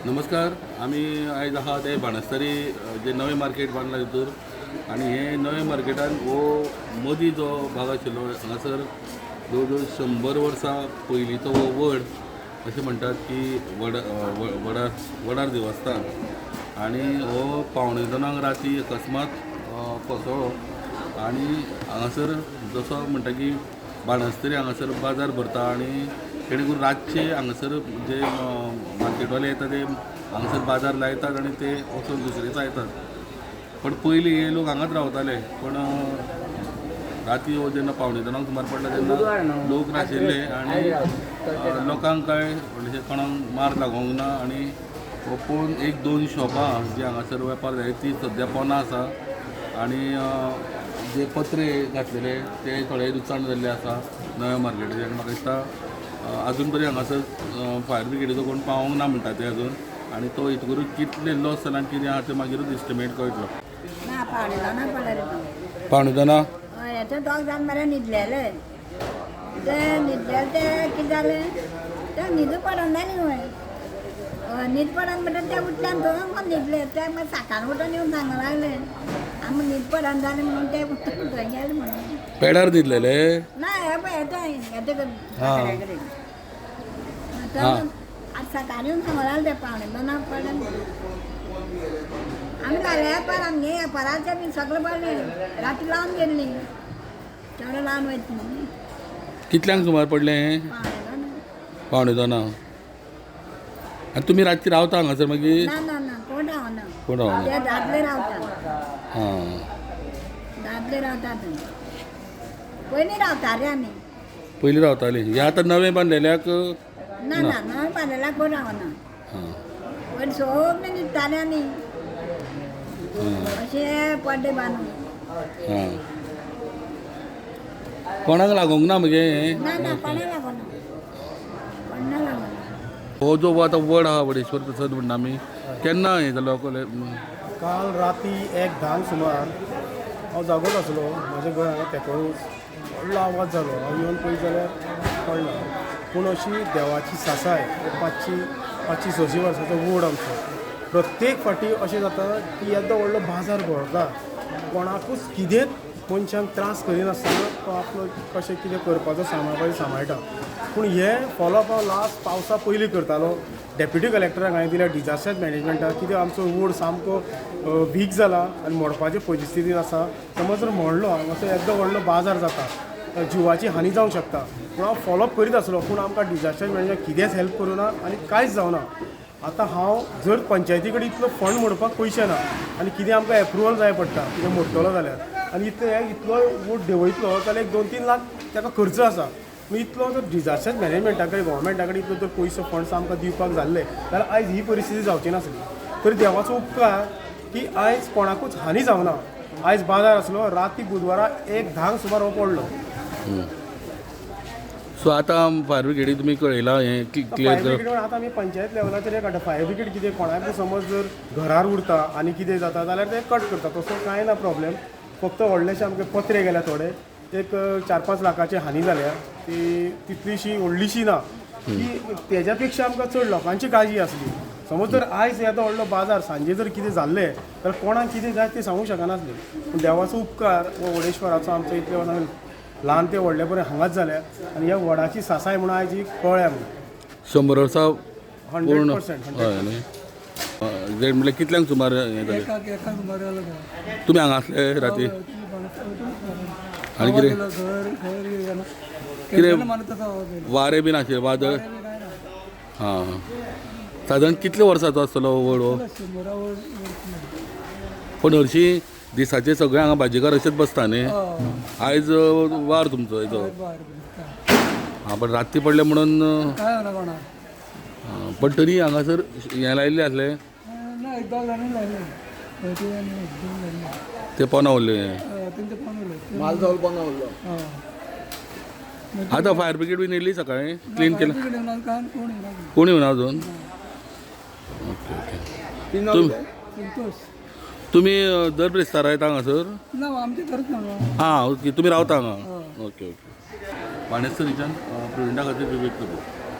नमस्कार. आमी आयज आहा ते बाणस्तारी जे नवें मार्केट बांदलां तितूर आनी हे नवें मार्केटान हो मदीं जो भाग आशिल्लो हांगासर जवळ जवळ 100 वर्सां पयलींचो हो वड अशें म्हणटात की वड वडार वडार देवस्थान आनी हो 1:45 राती अकस्मात कोसळ्ळो आनी हांगासर जसो म्हणटा की बाणस्तारी हांगासर बाजार भरता आनी तेणे करून रातचे हांगासर जे मार्केटवाले येता ते हांगासर बाजार लायतात आनी ते वचून दुसरेच येतात. पण पयलीं हे लोक हांगाच रावताले, पण राती हो जेन्ना 1:45 सुमार पडला तेन्ना लोक नाशिल्ले आनी लोकांक कांय व्हडलेशें कोणाक मार लागोंक ना आनी हो पळोवन 1-2 शॉपां जी हांगासर वेपार जाय ती सद्या पोना आसा आनी जे पत्रे घातलेले ते थोडे लुकसाण जाल्ले आसा नव्या मार्केटाचे. आनी म्हाका दिसता अजून तरी हांगासर फायर ब्रिगेडीचो कोण पावोंक ना म्हणटा ते अजून आनी तो हितकूच कितले लॉस जाला आनी कितें आहा तें मागीरूच एस्टिमेट कळटलो. ना 1:45 पडले रे. 1:45? हय, ते दोग जाण मरे न्हिदलेले, ते न्हिदलेले ते कितें जालें ते न्हिदू पडना जाली. हय हय, न्हीद पडना म्हणटा ते उठल्यान थंय मग न्हिदले ते मागीर सकाळीं उठून येवन सांगूंक लागले आमी न्हीद पडना जाली म्हणून ते उठून थंय गेले म्हणून. पेडार न्हिदलेले? ना, हे पळय येता येता कडेन आतां सकाळीं येवन सांगूंक लागले ते 1:45 पडले म्हणून. आमी घाले वेपार आमगे वेपाराचे बी सगळें पडलें, राती लावन गेल्ली चेडो लावन वयता न्हू. कितल्यांक सुमार पडलें हें? 1:45. 1:45. आनी तुमी रातची रावता हांगासर मागीर? ना ना ना, कोण रावना. कोण रावना? ते दादले रावता. हां, दादले रावतात, पयलीं रावता रे आमी. पयलीं रावताली. हे आतां नवें बांदलेल्याक? ना ना, नवें बांदलेल्याक कोण रावना. हां, पयलीं सगळे न्हिदताले आमी अशे पड्डे बांदून. हां, कोणाक लागोंक ना मगे हें? ना ना, कोणा लागना, कोणा लागना. हो जो आतां वड आहा वडेश्वर प्रसाद म्हणटा आमी, केन्ना हें जालो? काल राती 1:10 सुमार हांव जागोच आसलो. म्हाजें घर हांगा तेंकोनूच. व्हडलो आवाज जालो, हांव येवन पळयत जाल्यार पडला. पूण अशी देवाची सासाय, 500-600 वर्सांचो वड आमचो. प्रत्येक फावटी अशें जाता की येदो व्हडलो बाजार भरता, कोणाकूच कितेंच मनशांक त्रास करिनासतना तो आपलो कशें कितें करपाचो सांबाळपाचें सांबाळटा. पूण हे फॉलोअप हांव लास्ट पावसा पयलीं करतालो. डेप्युटी कलेक्टराक हांवें दिल्या, डिजास्टर मॅनेजमेंटाक, कित्याक आमचो रोड सामको वीक जाला आनी मोडपाचे परिस्थितीन आसा. समज जर मोडलो हांगासर येदो व्हडलो बाजार जाता, जिवाची हानी जावंक शकता. पूण हांव फॉलोअप करीत आसलो, पूण आमकां डिजास्टर मॅनेजमेंट कितेंच हेल्प करूं ना आनी कांयच जावना. आतां हांव जर पंचायती कडेन इतलो फंड मोडपाक पयशे ना आनी कितें आमकां एप्रुवल जाय पडटा कितें मोडटलो जाल्यार, आनी इतले इतलो वोट देंवयतलो जाल्यार 1-2-3 लाख ताका खर्च आसा. इतलो जर डिजास्टर मॅनेजमेंटा कडेन गव्हर्मेंटा कडेन इतलो जर पयसो फंड्स आमकां दिवपाक जाल्ले जाल्यार आयज ही परिस्थिती जावची नासली. तरी देवाचो उपकार की आयज कोणाकूच हानी जावना. आयज बाजार आसलो, राती बुधवारा 1:10 सुमार हो पडलो. सो आतां फायर ब्रिगेडीक तुमी कळयलां हें क्लियर? फायर ब्रिगेड आतां आमी पंचायत लेवलाचेर काडटा. फायर ब्रिगेड कितें कोणाकूय समज जर घरार उरता आनी कितें जाता जाल्यार ते कट करता, तसो कांय ना प्रॉब्लेम. फक्त व्हडलेशे आमचे पत्रे गेल्या थोडे, एक 4-5 लाखाची हानी जाल्या, ती तितलीशी व्हडलीशी ना की तेज्या पेक्षा आमकां चड लोकांची काळजी आसली. समज जर आयज येदो व्हडलो बाजार सांजे जर कितें जाल्लें जाल्यार कोणाक कितें जाय तें सांगूंक शकनासलें. पूण देवाचो उपकार हो वडेश्वराचो आमचो इतले वर्सां ल्हान ते व्हडले पर्यंत हांगाच जाल्या आनी ह्या वडाची सासाय म्हणून आयज ही कळ्ळ्या म्हणून. 100 वर्सां पूर्ण? 100%. हय न्ही? म्हळ्यार कितल्यांक सुमार हें जालें? तुमी हांगा आसले राती? आनी कितें कितें वारें बीन आशिल्लें, वादळ? हां, सादारण कितले वर्सांचो आसतलो वड हो? पूण हरशीं दिसाचे सगळे हांगा भाजीकार अशेंच बसता न्ही? आयज वार तुमचो हेजो. हां, पण राती पडले म्हणून. पण तरी हांगासर हें लायिल्लें आसलें ते पोना उरलें. आतां फायर ब्रिगेड बीन येयली सकाळीं क्लीन केलें? कोण येवना अजून? Okay okay. तुमी दर ब्रेस्तारा येता हांगासर? हां, ओके, तुमी रावता हांगा. Okay okay. बाणेस्तारीच्यान प्रिविंटा खातीर विवेक प्रभू.